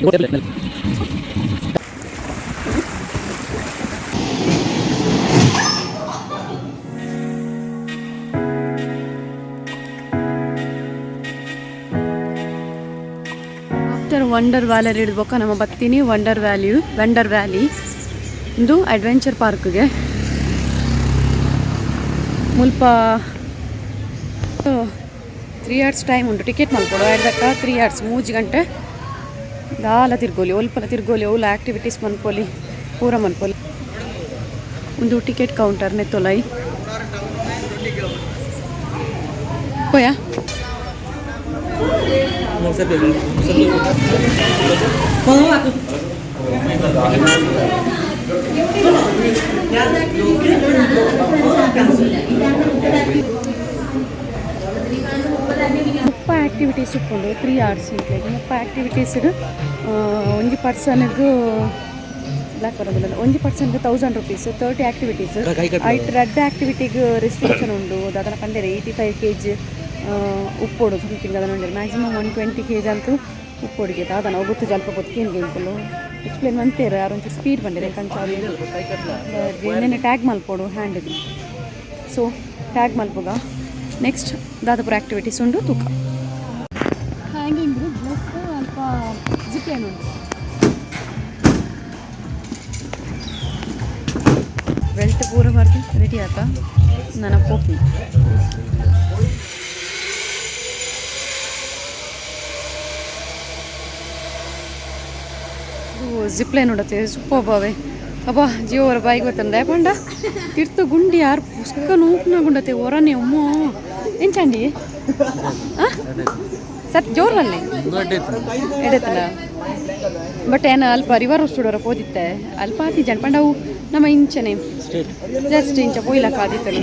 After wonder valley ಹಿಡಿದು ಬೊಕ್ಕ ನಮ್ಮ ಬತ್ತೀನಿ ವಂಡರ್ ವ್ಯಾಲ್ಯೂ ವಂಡರ್ ವ್ಯಾಲಿ ಇಂದು ಅಡ್ವೆಂಚರ್ ಪಾರ್ಕ್ಗೆ. ಮುಲ್ಪ 3 ಅವರ್ಸ್ ಟೈಮ್ ಉಂಟು. ಟಿಕೆಟ್ ಮಲ್ಪೊಡು. ಐಡ್ದಕ್ಕ 3 ಅವರ್ಸ್, 3 ಗಂಟೆ ದಾಲ ತಿರ್ಗೋಲಿ, ಒಲ್ಪಲ ತಿರ್ಗೋಲಿ, ಓಲ ಆಕ್ಟಿವಿಟೀಸ್ ಮನ್ಪೊಲಿ, ಪೂರ ಮನ್ಪೊಲಿ. ಒಂದು ಟಿಕೆಟ್ ಕೌಂಟರ್ ನೆತ್ತೊಲೈ ಪೋಯಾ. 30 ಆಕ್ಟಿವಿಟೀಸ್ ಉಪ್ಪುಂಡು. 3 ಅವರ್ಸ್ ಇಂಕ್ಲೆಗ್ 30 ಆಕ್ಟಿವಿಟೀಸ್. ಒಂಜಿ ಪರ್ಸನ್ಗ್ ಬ್ಲ್ಯಾಕ್ ಬರೋದಿಲ್ಲ. ಒಂಜಿ ಪರ್ಸನ್ಗೆ ₹1000, 30 ಆಕ್ಟಿವಿಟೀಸ್. ಐಟ್ ರಡ್ಡ್ ಆಕ್ಟಿವಿಟಿಗ್ ರೆಸ್ಟ್ರಿಕ್ಷನ್ ಉಂಡು. ದಾದನ ಪಂಡೆರ್, 85 ಕೆಜಿ ಉಪ್ಪೊಡು ಸಮಥಿಂಗ್ ಅದನ್ನ ಉಂಡು. ಮ್ಯಾಕ್ಸಿಮಮ್ 120 ಕೆಜಿ ಅಂತೂ ಉಪ್ಪೊಡಿಗೆ. ದಾದನ ಅವು ಗೊತ್ತು ಜಲ್ಪ ಗೊತ್ತೇನು ಎಂಕುಲು ಎಕ್ಸ್ಪ್ಲೇನ್ ಮಂತೇರು. ಆರ್ ಒಂಚೂರು ಸ್ಪೀಡ್ ಬಂದಿದೆ ಕಂಚ. ನೆನ್ನೆ ಟ್ಯಾಗ್ ಮಲ್ಪೊಡು ಹ್ಯಾಂಡ್ಗೆ. ಸೊ ಟ್ಯಾಗ್ ಮಲ್ಪುಗ. ನೆಕ್ಸ್ಟ್ ದಾದಪುರ ಆಕ್ಟಿವಿಟೀಸ್ ಉಂಡು ತೂಕ. ಹ್ಯಾಂಗಿಂಗ್ ಪ್ಲಸ್ ಅಲ್ಪ ಜಿಪ್ ಲೈನ್ ಉಂಟು. ಬೆಲ್ಟ್ ಪೂರ ಬರ್ದು ರೆಡಿ ಆತ. ನನ್ನ ಪೋಪಿ ಜಿಪ್ ಲೈನ್ ಉಂಡತೆ. ಸೂಪರ್ ಬಾವೆ. ಅಬ್ಬಾ, ಜೀವರ ಬಾಯಿಗೆ ಬತ್ತಂದ ಪಂಡ ತಿರ್ತು ಗುಂಡಿ ಯಾರು ಪುಸ್ಕ ನೂಕ್ನ ಗುಂಡತೆ ಒರನೆ. ಅಮ್ಮೋ, ಎಂಚಂಡಿ ಸತ್ ಜೋರಲ್ಲಿ ಎಡೆತಲ್ಲ. ಬಟ್ ಏನ ಅಲ್ಪ ರಿವರ್ ಉಷ್ಟುಡೋರ ಪೋದಿತ್ತೆ. ಅಲ್ಪ ಆತಿ ಜನ ಪಂಡ ಅವು ನಮ್ಮ ಇಂಚನೆ ಜಸ್ಟ್ ಇಂಚ ಪೋಯ್ಲಕ್ಕ ಆದಿತ್ತಲು.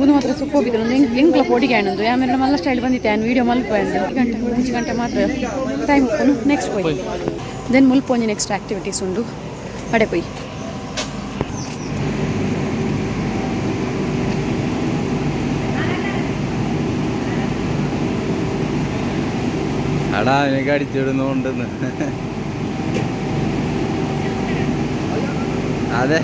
ಒಂದು ಮಾತ್ರ ಸುಪ್ಪ ಬಿದ್ದು ಎಂಕ್ಲ ಪೋಡಿಗೆ ಆಣಂದು. ಆಮೇಲೆ ಮಲ್ಲ ಸ್ಟೈಲ್ ಬಂದಿತ್ತೆ. ಆನ್ ವೀಡಿಯೋ ಮಲ್ಪ ಗಂಟೆ 3 ಗಂಟೆ ಮಾತ್ರ ಟೈಮ್ ಉಪ್ಪುನು. ನೆಕ್ಸ್ಟ್ ಪೋಯ್ then ಮುಲ್ಪ ಒಂಜಿ ನೆಕ್ಸ್ಟ್ ಆಕ್ಟಿವಿಟೀಸ್ ಉಂಡು. ಅಡೆ ಪೋಯ್. അടാ, എനിക്ക് അടിച്ചിടുന്നുണ്ടെന്ന്. അതെ.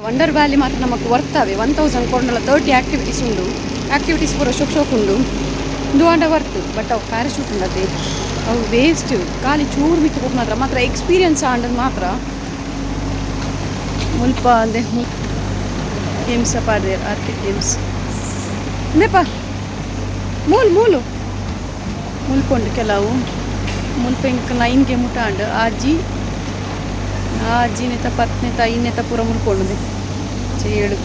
ವಂಡರ್ ವ್ಯಾಲಿ ಮಾತ್ರ ನಮಕ್ ವರ್ತವೆ. 1000 ಕೊರ್ಂಡಲ 30 ಆಕ್ಟಿವಿಟೀಸ್ ಉಂಡು. ಆಕ್ಟಿವಿಟೀಸ್ ಪೂರ ಶೋಕ್ ಶೋಕ್ ಉಂಡು. ಉಂದು ಆಂಡ ವರ್ತ್. ಬಟ್ ಅವು ಪ್ಯಾರಾಶೂಟ್ ಉಂಡತೆ, ಅವು ವೇಸ್ಟ್. ಖಾಲಿ ಚೂರು ಮಿತ್ತು ಪೋಪುನ ಮಾತ್ರ ಮಾತ್ರ ಎಕ್ಸ್ಪೀರಿಯನ್ಸ್ ಆಂಡದ್ ಮಾತ್ರ. ಮುಲ್ಪ ಅಂದೆ ಗೇಮ್ಸ್ ಪಾಡ್ದೇರ್, ಆರ್ಕಿಡ್ ಗೇಮ್ಸ್ ಇಂದೆಪ. ಮೂಲು ಮೂಲು ಮುಲ್ಪುಂಡು ಕೆಲವು. ಮುಲ್ಪ ಎಂಕ್ 9ಗೆ ಮುಟ ಆಂಡ್. ಆಜಿ ಆಜಿನೆತ ಪತ್ನೆತ ಐನೆತ ಪೂರ ಮುಲ್ಪೊಂಡು 7.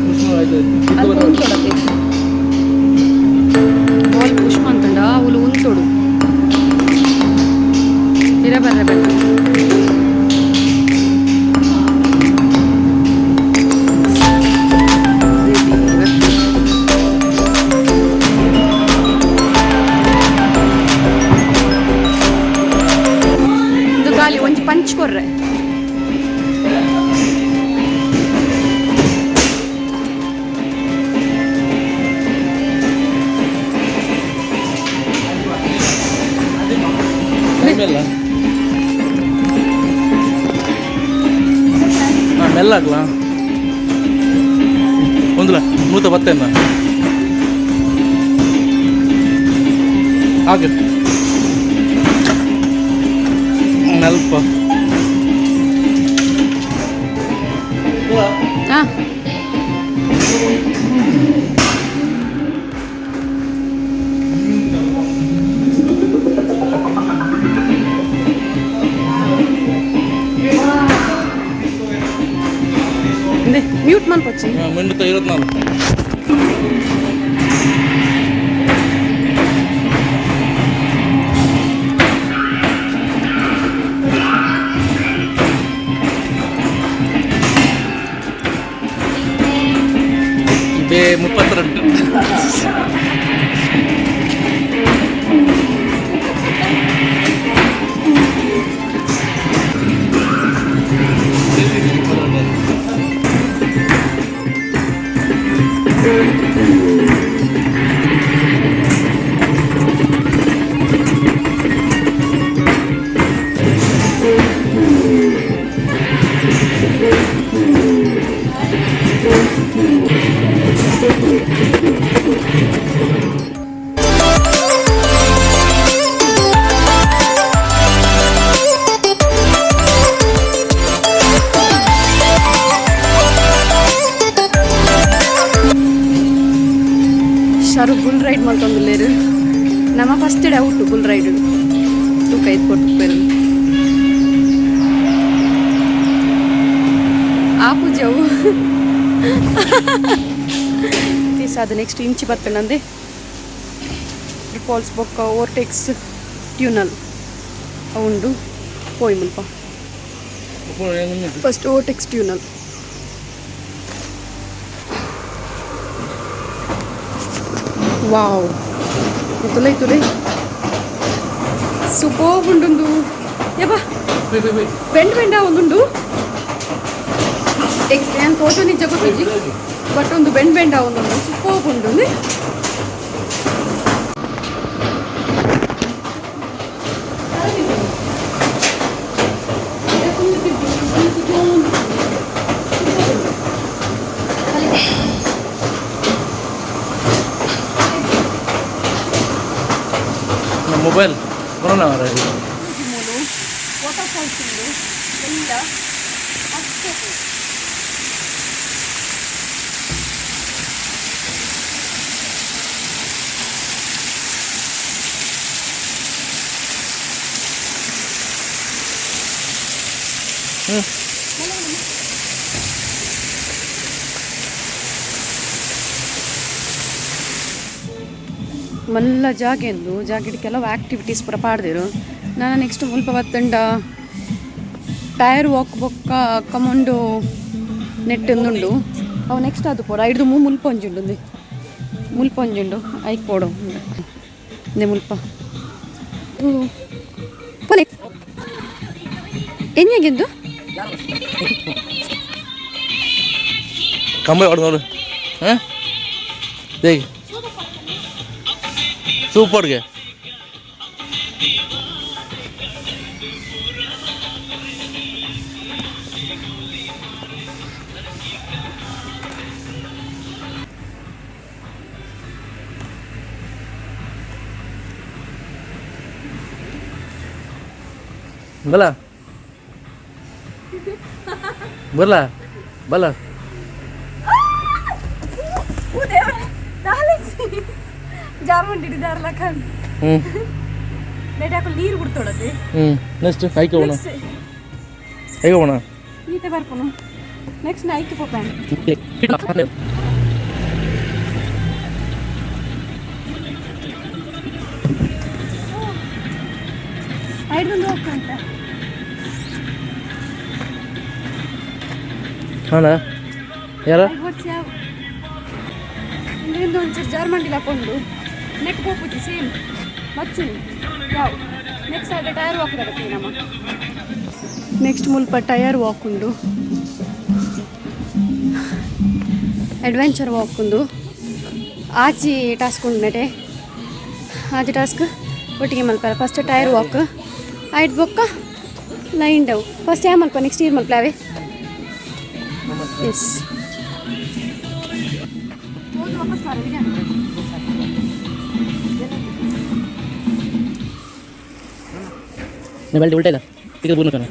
ಉಂತೊಡತಿ. ಅಲ್ಪ ಉಂತೊಡತಿ. Ball push ಮಂತುಂಡ ಅವ್ಲು ಉಂತೊಡು. ಪಿರ ಬರ್ರೆ ಬಲ್ಲ. ಇದು ಖಾಲಿ ಒಂಜಿ ಪಂಚ್ ಕೊರ್ರೆ. ಮೆಲ್ಲ ಹಾಂ ಮೆಲ್ಲ ಹಾಕ್ಲಾ. ಒಂದುಲ ಮೂತ ಬತ್ತೇನ ಹಾಗೆ ಅಲ್ಪ. ಹಾಂ. ಮ್ಯೂಟ್ ಮನ್ಪೊಚ್ಚಿ. ಮಿಂಡುತ್ತ 24. ಬೇ 32. ಶರು ಬುಲ್ ರೈಡ್ ಮಲ್ತೊಂದುಲ್ಲೆರ್. ನಮ್ಮ first day out bull ride. ತೂಕ ಐತ್ ಕೊಟ್ಟು ಆ ಪೂಜೆವು ಅದು. ನೆಕ್ಸ್ಟ್ ಇಂಚಿ ಬತ್ತಂದೆ ಫಾಲ್ಸ್ ಬೊಕ್ಕ ಓರ್ಟೆಕ್ಸ್ ಟ್ಯೂನಲ್ ಉಂಡು. ಪೋಯಿ ಮುಲ್ಪ ಫಸ್ಟ್ ಓರ್ಟೆಕ್ಸ್ ಟ್ಯೂನಲ್. ವಾವ್, ತುಲೈ ತುಲೈ, ಸೂಪರ್ ಉಂಡುಂದು. ಯಬ್ಬಾ, ಬೆಂಡ್ ಬೆಂಡ ಒಂದುಂಡು. ಎಕ್ಸ್ ಏನು ತೋಜು ನಿಜ ಗೊತ್ತಿಜ್ಜಿ, ಬಟ್ ಒಂದು ಬೆಂಡ್ ಬೆಂಡ ಒಂದುಂಡು. ಸೂಪರ್ ಉಂಡು. ಮೊಬೈಲ್ ಬರೋಣ. ಮೂಲು ವಾಟರ್ ಫಾಲ್ಸ್ ಉಂಡು ಎಲ್ಲ ಮಸ್ತ್. ಹ್ಞೂ. ಮಲ್ಲ ಜಾಗೆಂದು ಜಾಗೆಡ್ ಕೆಲವು ಆಕ್ಟಿವಿಟೀಸ್ ಪೂರ ಪಾಡ್ದೆರ್. ನಾನು ನೆಕ್ಸ್ಟ್ ಮುಲ್ಪ ಬತ್ತಂಡ ಟೈರ್ ವಾಕ್ ಬೊಕ್ಕ ಕಮಂಡು ನೆಟ್ ಉಂಡು. ಅವು ನೆಕ್ಸ್ಟ್ ಅದು ಪೋಡ ಐಡ್ದು ಮೂ ಮುಲ್ಪ ಒಂಜಿ ಉಂಡು. ಒಂದೇ ಮುಲ್ಪ ಒಂಜಿ ಉಂಡು. ಐಕ್ ಪೋಡು. ಇಂದೆ ಮುಲ್ಪ ಪೋಲೆ ಎನ್ಯಾಗೆಂದು. ಕಂಬ ಹೊಡೆದು ನೋಡು. ಹಾಂ, ಹೇಗೆ ಸೂಪರ್ಗೆ. ಬಲ ಬಲ ಬಲ. ಜಾರುಂಡಿ ಜಾರ್ಲಕ್ಕ. ಹ್ಞೂ. ನೆಟ್ ಹಾಕಲು ನೀರು ಬಿಡ್ತೋಳದೆ. ಹ್ಞೂ, ನೆಕ್ಸ್ಟ್ ಐಕೆ ಹೋಗೋಣ, ಐಕೆ ಹೋಗೋಣ. ಈತೆ ಬರ್ಪುನು. ನೆಕ್ಸ್ಟ್ ನೈಕ್ ಪೋಪೆ. ಐದು ಹೋಗ್ತಂತ. ಹಾಂ, ಯಾರ? ಇಂದು ಒಂಚೂರು ಜಾರ್ಮಂಡಿಲ ಹಾಕೊಂಡು ನೆಟ್ ಪೋಪುಜಿ, ಸೇಮ್ ಮಚ್ಚುನಿ ಯಾವ. ನೆಕ್ಸ್ಟ್ ಅದೇ ಟೈರ್ ವಾಕ್ ಬರುತ್ತೆ ನಮ್ಮ. ನೆಕ್ಸ್ಟ್ ಮುಲ್ಪ ಟೈರ್ ವಾಕ್ ಉಂಡು, ಅಡ್ವೆಂಚರ್ ವಾಕ್ ಉಂಡು. ಆಚಿ ಟಾಸ್ಕ್ ಉಂಡು ನೆಟೆ. ಆಚಿ ಟಾಸ್ಕ್ ಒಟ್ಟಿಗೆ ಮಲ್ಪಾರ. ಫಸ್ಟ್ ಟೈರ್ ವಾಕ್ ಆಯ್ತು, ಬೊಕ್ಕ ಲೈನ್ ಡವ್. ಫಸ್ಟ್ ಯಾ ಮಲ್ಪ, ನೆಕ್ಸ್ಟ್ ಇಯರ್ ಮಲ್ಪಲಾವೆ. ಎಸ್. ಬೆಲ್ಟ್ ಉಲ್ಟಾ ಇಲ್ಲ ಈಗ ಬೂರ್ನ.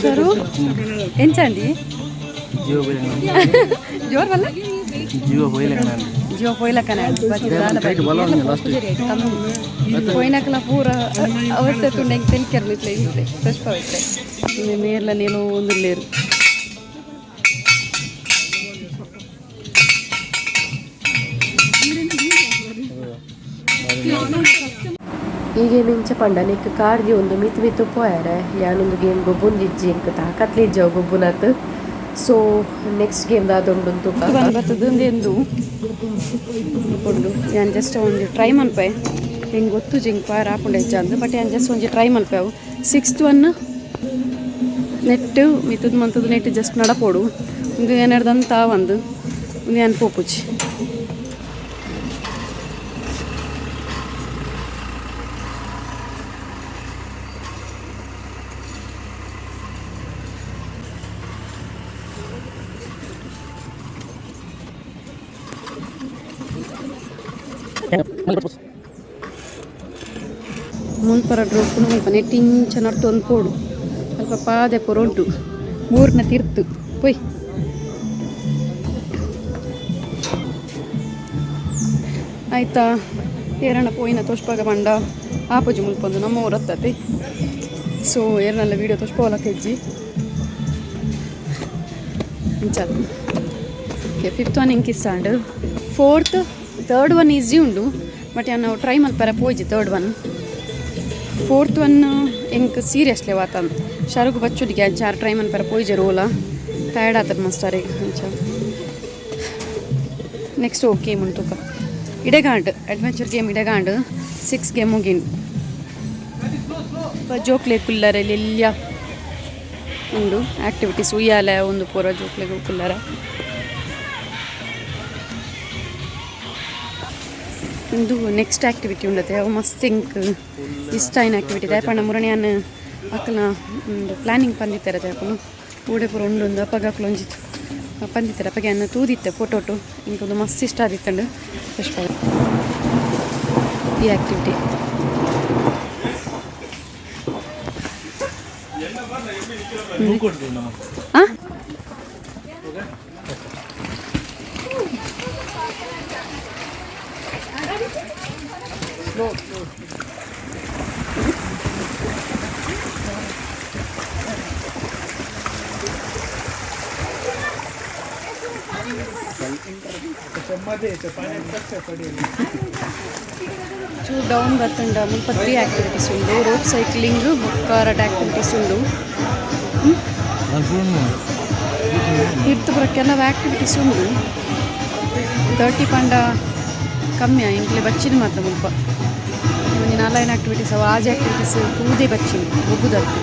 ಸರು, ಎಂಚಂಡಿ? ಜಿಯೋ. ಜೋರ್ ವಲ್ಲ. ಜಿಯೋ ಪೋಯಿಲೆಕ್ಕ. ಜಿಯೋ ಪೋಯ್ಲಕ್ಕನ. ಲಾಸ್ಟ್. ಪೋಯ್ನಕಲ ಪೂರ ಅವಸ್ಥೆ ತುಂಡು ಹೆಂಗೆ ತೆಲ್ಕೆರ್ಲು ಇಟ್ಲೆ ಇಟ್ಲೆ ಫ್ರೆಶ್ ಪವಿತ್ರೆ ನೇರ್ಲ ನೀನು ಒಂದು ಲೇರು. ಈ ಗೇಮ್ ಇಂಚ ಪಂಡ ನಿಕ್ ಕಾರ್ದಿ ಒಂದು ಮಿತ್ ಮಿತ್ ಪೋಯರೆ. ಯಾನೊಂದು ಗೇಮ್ ಗೊಬ್ಬೊಂದಿಜ್ಜಿ, ಎಂಕ್ ತಾಕತ್ಲೆ ಇಜ್ಜಿ ಅವು ಗೊಬ್ಬುನತ್. ಸೊ ನೆಕ್ಸ್ಟ್ ಗೇಮ್ ದಾದ ಉಂಡು ತೂಕ. ಬಂದು ಬರ್ತದೆ ಎಂದು ಕೊಂಡು ಯಾನ್ ಜಸ್ಟ್ ಒಂಜಿ ಟ್ರೈ ಮನ್ಪೆ. ಹೆಂಗೆ ಗೊತ್ತು ಜಿಂಕ್ ಪಾರ್ ಆಪುಂಡು ಹೆಚ್ಚ ಅಂದ್, ಬಟ್ ಯಾನ್ ಜಸ್ಟ್ ಒಂಜಿ ಟ್ರೈ ಮನ್ಪೆ. ಅವು ಸಿಕ್ಸ್ತ್ ಒನ್ ನೆಟ್ ಮಿತ್ತದ ಮಂತದ ನೆಟ್ ಜಸ್ಟ್ ನಡಪೋಡು. ಒಂದು ಏನಾರ್ದಂತ ಒಂದು ಒಂದು ಯಾನ್ ಪೋಪುಜಿ. ಮುನ್ಪರ ಡ್ರೋಪುನು ಮುಲ್ಪ ನೆಟ್ ಇಂಚ ನಡ್ತೊಂದು ಪೋಡು. ಅಲ್ಪ ಪಾದೆ ಪೂರ ಉಂಟು ಮೂರ್ನ ತಿರ್ತು ಪೊಯ್. ಆಯ್ತಾ, ಏರಣ ಪೋಯಿನ ತೋಷ್ಪಾಗ ಪಂಡ ಆಪುಜಿ. ಮುಲ್ಪೊಂದು ನಮ್ಮ ಊರತ್ತತಿ. ಸೊ ಏರ್ನಲ್ಲ ವೀಡಿಯೋ ತೋಷ್ಪೋಲ ಕೆಜ್ಜಿ ಇಂಚ. ಓಕೆ, ಫಿಫ್ತ್ ಒನ್ ಇಂಕ್ ಇಷ್ಟ. ಫೋರ್ತ್, ಥರ್ಡ್ ಒನ್ ಈಸಿ ಉಂಡು, ಬಟ್ ಯಾನ್ ಟ್ರೈ ಮಲ್ಪರ ಪೋಯಿಜಿ ಥರ್ಡ್ ಒನ್. ಫೋರ್ತ್ ಒನ್ ಎಂಕ್ ಸೀರಿಯಸ್ಲಿ ವಾತನ್ ಶರುಗು ಬಚ್ಚುಡಿಗೆ ಅಂಚ ಟ್ರೈ ಮಲ್ಪರ ಪೋಯಿಜೆ. ರೋಲ ಟಯರ್ಡ್ ಆತದ ಮಸ್ತಾರಿಗೆ ಅಂಚ. ನೆಕ್ಸ್ಟ್ ಓಕೆ ಉಂಟುಕ ಇಡೆಗಾಂಡ್ ಅಡ್ವೆಂಚರ್ ಗೇಮ್ ಇಡೆಗಾಂಡ್. ಸಿಕ್ಸ್ ಗೇಮ್ ಮುಗಿನ್. ಜೋಕ್ಲೆ ಕುಲ್ಲರೆ ಎಲ್ಯ ಉಂಡು ಆಕ್ಟಿವಿಟೀಸ್, ಉಯ್ಯಾಲೆ ಒಂದು ಪೂರ ಜೋಕ್ಲೆಗ್ ಕುಲ್ಲರೆ. ಉಂದು ನೆಕ್ಸ್ಟ್ ಆಕ್ಟಿವಿಟಿ ಉಂಡತೆ. ಅವು ಮಸ್ತ್ ಎಂಕ್ ಇಷ್ಟ ಆಯಿನ ಆಕ್ಟಿವಿಟಿ. ದಾಯೆ ಮುರಣಿ ಅಕಲ್ನ ಉಂದು ಪ್ಲಾನಿಂಗ್ ಪಂದಿತ್ತೆರ್ ಅಕುಲು. ಊಡೆ ಪೂರ ಉಂಡು ಉಂದು ಅಪಗ ಅಕುಲು ಒಂಜಿ ಪಂದಿತ್ತೆರ್. ಅಪಗ ಯಾನ್ ತೂದಿತ್ತೆ ಫೋಟೋಟು. ಎಂಕ್ ಉಂದು ಮಸ್ತ್ ಇಷ್ಟ ಆದಿತ್ತುಂಡು ಈ ಆಕ್ಟಿವಿಟಿ. ಹಾಂ. ಚೂರು ಡೌನ್ ಬತ್ತುಂಡ ಮುಲ್ಪ ತ್ರೀ ಆಕ್ಟಿವಿಟೀಸ್ ಉಂಡು. ರೋಪ್ ಸೈಕ್ಲಿಂಗ್ ಬೊಕ್ಕ ರಡ್ಡ್ ಆಕ್ಟಿವಿಟೀಸ್ ಉಂಡು. ತಿರ್ತು ಪೂರ ಕೆಲವು ಆಕ್ಟಿವಿಟೀಸ್ ಉಂಡು. 30 ಪಂಡ ಕಮ್ಮಿ ಎಂಕ್ಲೆ ಬಚ್ಚಿನ ಮಾತ್ರ. ಮುಲ್ಪ ಒಂಜಿ ನಾಲೈನ್ ಆಕ್ಟಿವಿಟೀಸ್ ಅವು, ಆಜಿ ಆಕ್ಟಿವಿಟೀಸ್ ತೂದೆ ಬಚ್ಚಿನ ಗೊಬ್ಬುದತ್ತು.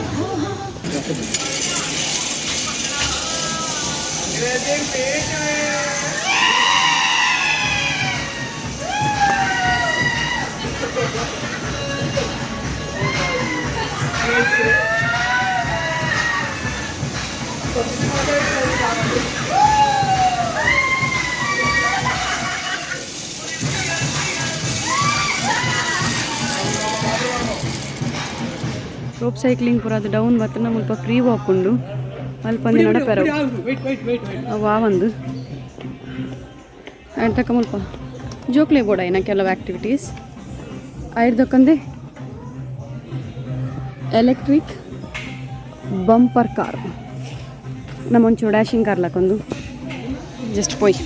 ರೋಪ್ ಸೈಕ್ಲಿಂಗ್ ಪೂರ ಅದು ಡೌನ್ ಬತ್ತನ ಮುಲ್ಪ ಫ್ರೀ ವಾಕ್ ಉಂಡು. ಅಲ್ಪ ಒಂಜಿ ನಡಪೆರ ಅವು ಆವಂದು ತಕ್ಕ ಮುಲ್ಪ ಜೋಕ್ಲೆ ಬೋಡಾಯಿನ ಕೆಲವು ಆಕ್ಟಿವಿಟೀಸ್. ಐರ್ದಕ್ಕಂದೆ ಎಲೆಕ್ಟ್ರಿಕ್ ಬಂಪರ್ ಕಾರ್, ನಮ್ಮ ಒಂಚೂರು ಡ್ಯಾಶಿಂಗ್ ಕಾರ್ ಲಾಕೊಂದು ಜಸ್ಟ್ ಪೋಯ್.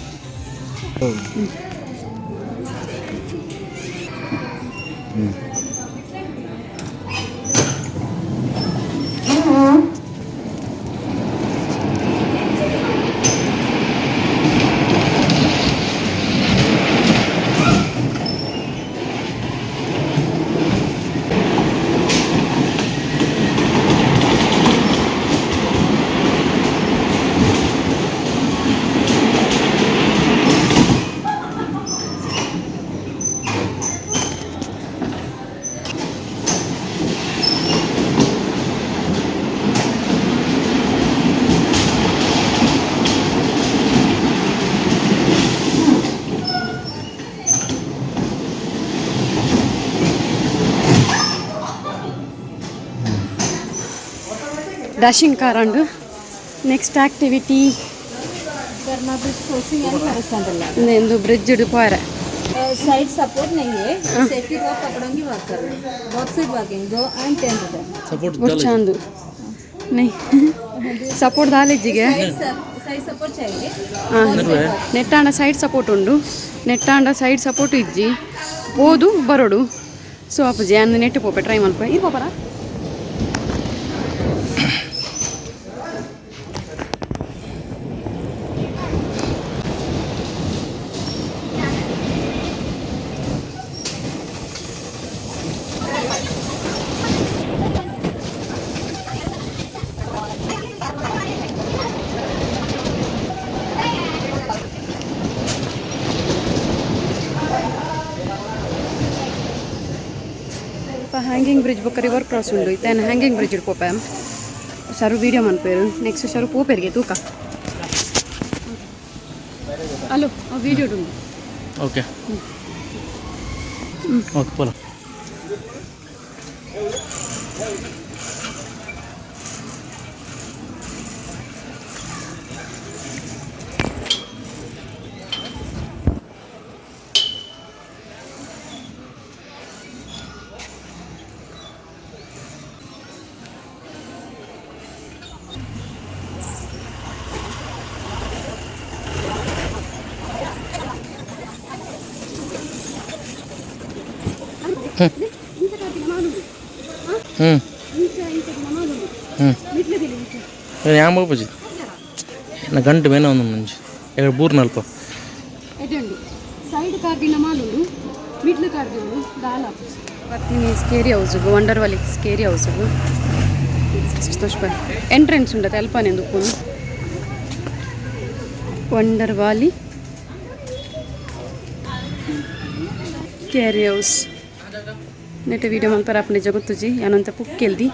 Dashing car and next activity ಇಂದು ಬ್ರಿಡ್ಜ್ ಪೋರೆ. साइड सपोर्ट नहीं है, सेफ्टी रोप पकड़ोगे, वॉक कर रहे हैं। बहुत side walking go and 10 return. Support. ಬೊಡ್ಚಾಂದು ನೈ ಸಪೋರ್ಟ್ ದಾಲೇಜಿಗೆ. साइड सपोर्ट चाहिए. ನೆಟ್ಟಾಂಡ ಸೈಡ್ ಸಪೋರ್ಟ್ ಉಂಡು, ನೆಟ್ಟಾಂಡ ಸೈಡ್ ಸಪೋರ್ಟ್ ಇಜ್ಜಿ. ಪೋದು ಬರೋಡು. ಸೊ ಅಪ್ಪುಜಿ ಅಂದ್ ನೆಟ್ ಪೋಪೆ, ಟ್ರೈ ಮಲ್ಪ. ಇದು ಪೋಪರ. ಹ್ಯಾಂಗಿಂಗ್ ಬ್ರಿಡ್ಜ್ ಬೊಕ್ಕ ರಿವರ್ ಕ್ರಾಸ್ ಉಂಡು. ಇತ್ತೆ ಹ್ಯಾಂಗಿಂಗ್ ಬ್ರಿಡ್ಜ್ ಪೋಪೆ. ಶರು ವೀಡಿಯೋ ಮನ್ಪೇರು. ನೆಕ್ಸ್ಟ್ ಶರು ಪೋಪೆರಿಗೆ ತೂಕ. ಅಲೋ, ವೀಡಿಯೋ ಉಂಡು. ಓಕೆ ಓಕೆ, ಪೋಲ. ಹ್ಞೂ ಹ್ಞೂ, ಯಾನ್ ಪೋಪುಜಿ. ನಾ ಗಂಟೆ ಬೇನೆ ಒಂದು ಮುಂಚೆ ಎರಡು ಬೂರ್ನಲ್ಪ. ಎಡ್ಡೆ ಸೈಡ್ ಕಾರ್ದಿನ ಮಾಲುಂಡು, ಮಿಡ್ಲ್ ಕಾರ್ದಿಂಡು ದಾಲ. ಬತ್ತೀನಿ ಸ್ಕೇರಿ ಹೌಸ್ಗು, ವಂಡರ್ ವಾಲಿ ಸ್ಕೇರಿ ಹೌಸ್ಗು. ಎಂಟ್ರೆನ್ಸ್ ಉಂಡತೆ ಅಲ್ಪನೆ ಉಪ್ಪುನು. ವಂಡರ್ ವಾಲಿ ಕೇರಿ ಹೌಸ್ ನೆಟ್ ವೀಡಿಯೋ ಮಲ್ಪರ ಅಪ್ಪನೆ ಜಗತ್ತುಜಿ. ಯಾನಂತ ಪುಕ್ಕೆಲ್ದಿ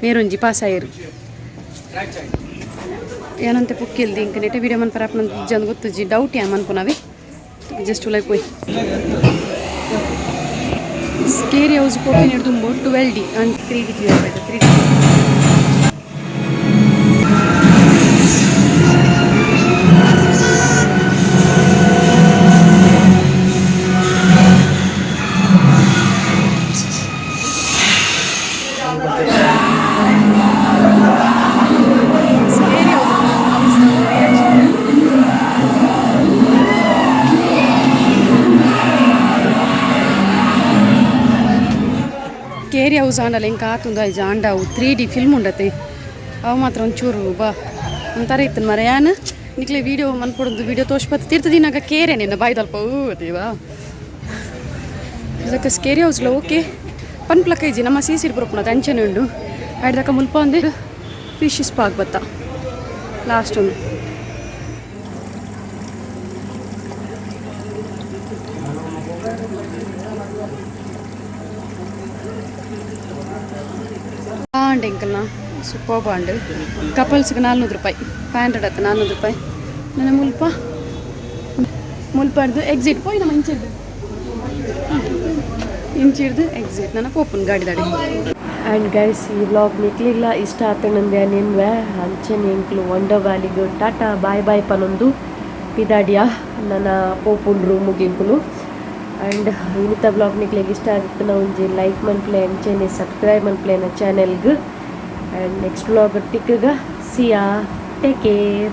ನೇರೊಂಜಿ ಪಾಸ್ ಆಯರು. ಯಾನಂತೆ ಪುಕ್ಕೆಲ್ದಿ ಇಂಕ ನೆಟ್ ವೀಡಿಯೋ ಮನ್ಪರ ಅಪ್ಪನ ಜನ ಗೊತ್ತುಜಿ. ಡೌಟ್ ಯಾ ಮನ್ಪುನವೆ ಜಸ್ಟ್ ಲೈಕ್ ಪೋಯ್. ಸ್ಕೇರಿ ಹೌಸ್ ಪೋಪಿನ ಹಿಡ್ದುಂಬು 12 D and 3D 3D. Scary house reaction. Scary house ಆಂಡಲ ಎಂಕ ಆತುಂದು ಐಜ ಆಂಡ ಅವು 3D film ಉಂಡತೆ. ಅವು ಮಾತ್ರ ಒಂಚೂರು ಬಾ ಒಂಥರ ಇತ್ತು ಮರ. ಯಾನ್ ನಿಕ್ಲೆ ವೀಡಿಯೋ ಮನ್ಪೊಡೊಂದು ವೀಡಿಯೋ ತೋಷ್ಪತ್ ತೀರ್ತದಿನಾಗ ಕೇರೆ ನಿನ್ನ ಬಾಯ್ದಲ್ಪ ಓ ದೇವಾ. ಇದಕ್ಕೆ ಸ್ಕೇರಿ ಹೌಸ್ಲ ಓಕೆ ಪನ್ಪ್ಲಕ್ಕ ಇಜ್ಜಿ. ನಮ್ಮ ಸಿ ಸಿಡ್ ಬರೋಪುನ ಅಂಚನೆ ಉಂಡು. ಐಡ್ದಕ್ಕ ಮುಲ್ಪ ಒಂದು ಫಿಶ್ ಸ್ಪಾಕ್ ಬತ್ತ ಲಾಸ್ಟ್ ಒಂದು. ಬಾಂಡ್ ಎಂಕಲ್ನ ಸೂಪರ್ ಬಾಂಡ್. ಕಪಲ್ಸ್ಗೆ 400 ರೂಪಾಯಿ, 500 ಆತ, 400 ರೂಪಾಯಿ. ನನ್ನ ಮುಲ್ಪ ಮುಲ್ಪಡ್ದು ಎಕ್ಸಿಟ್ ಪೋಯಿ. ನಮ್ಮ ಇಂಚಿಡ್ದು ಇಂಚಿಡ್ದು ಎಕ್ಸಿಟ್. ನನ್ನ ಪೋಪುನ್ ಗಾಡಿ ದಾಡಿ. ಆ್ಯಂಡ್ ಗೈಸ್, ಈ ವ್ಲಾಗ್ ನಿಕ್ಲಿಗ್ಲ ಇಷ್ಟ ಆತನಂದೆ ನಿನ್ವೆ. ಅಂಚನೆ ಎಂಕ್ಲು ವಂಡರ್ ವ್ಯಾಲಿಗ್ ಟಾಟಾ ಬಾಯ್ ಬಾಯ್ ಪನೊಂದು ಪಿದಾಡಿಯ. ನನ್ನ ಪೋಪುನ್ ರೂಮುಗೆ ಎಂಕುಲು. ಆ್ಯಂಡ್ ಇನ್ನಿತ ವ್ಲಾಗ್ ನಿಕ್ಲೆಗ್ ಇಷ್ಟ ಆದಿತ್ತುನ ಒಂಜಿ ಲೈಕ್ ಮನ್ಪ್ಲೆ, ಅಂಚನೆ ಸಬ್ಸ್ಕ್ರೈಬ್ ಮನ್ಪ್ಲೆ ಚಾನೆಲ್ಗ್. ಆ್ಯಂಡ್ ನೆಕ್ಸ್ಟ್ ವ್ಲಾಗ್ ತಿಕ್ಕಗ. See ya, take care.